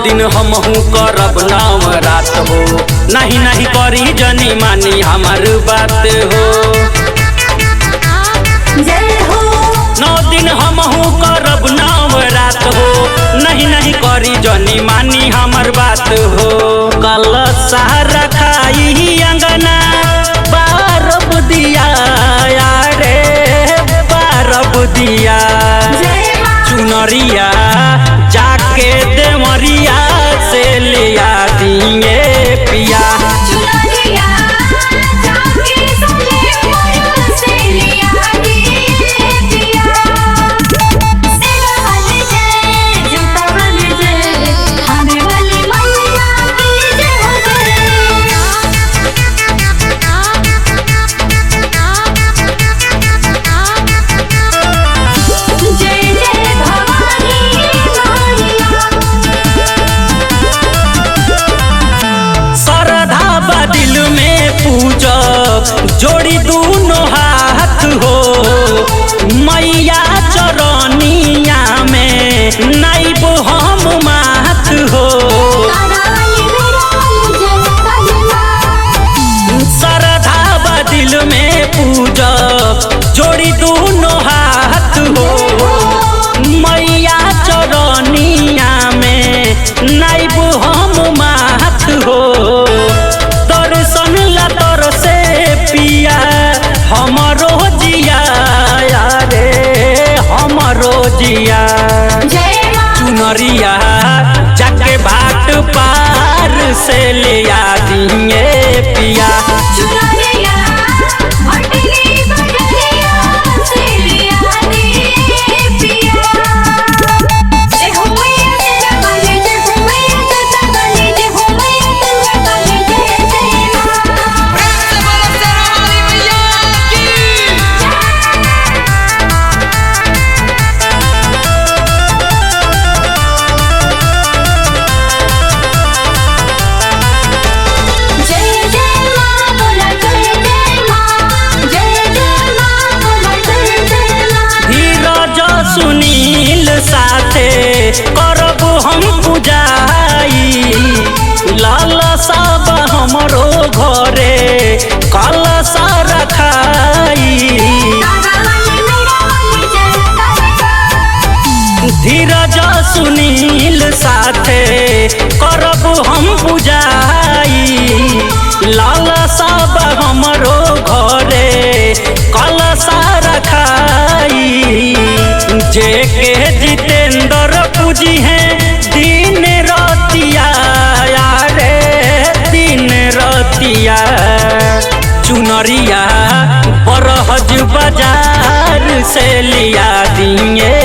दिन हमहू करब नव रात हो। नहीं नहीं करी जनी मानी हमार बात हो। जय हो। 9 दिन हमहू करब नव रात हो। नहीं नहीं करी जनी मानी हमार बात हो। कल सारा खाई अंगना बारब दिया रे बारब दिया। चुनरिया जाके देवरिया से लिया दिए पिया। चुनरिया जाके सलेमपुर से लिया दिए पिया। सेवा वाले जय, जूता वाले जय, खाने वाली मैया की जय हो जय। जय जय भवानी मैया। श्रद्धा बा दिल में पूजब जोड़ी दूनो हाथ हो। मैया चरनिया में नाइब हम माथ हो। तारा वाली मेरा वाली जय काली माँ। श्रद्धा बा दिल में पूजब जोड़ी दूनो हाथ हो। मैया चरनिया में नाइब हम माथ हो। दर्शन ला तरसे पिया हमरो जिया रे हमरो जिया। जय माँ। चुनरिया जाके बाट पार से लिया दिए पिया। चुनरिया भटली बजरिया से लिया दिए पिया। जय हो मैया तेरा वाली जय हो मैया जोता वाली जय हो मैया दुर्गा वाली जय जय माँ। प्रेम से बोलो शेरा वाली मैया की। जय जय माँ बोला जय जय माँ। जय जय माँ बोला जय जय माँ। धीरज सुनील साथे करब हम पूजाई। लाल सब हमरो घरे कलशा रखाई। तारा वाली मेरा वाली जय काली माँ। धीरज सुनील साथे करब हम पूजाई। लाल सब हमरो घरे कलशा रखाई। जे के जितेंद्र पूजी है दिन रतिया रे दिन रतिया। चुनरिया बरहज बाजार से लिया दिए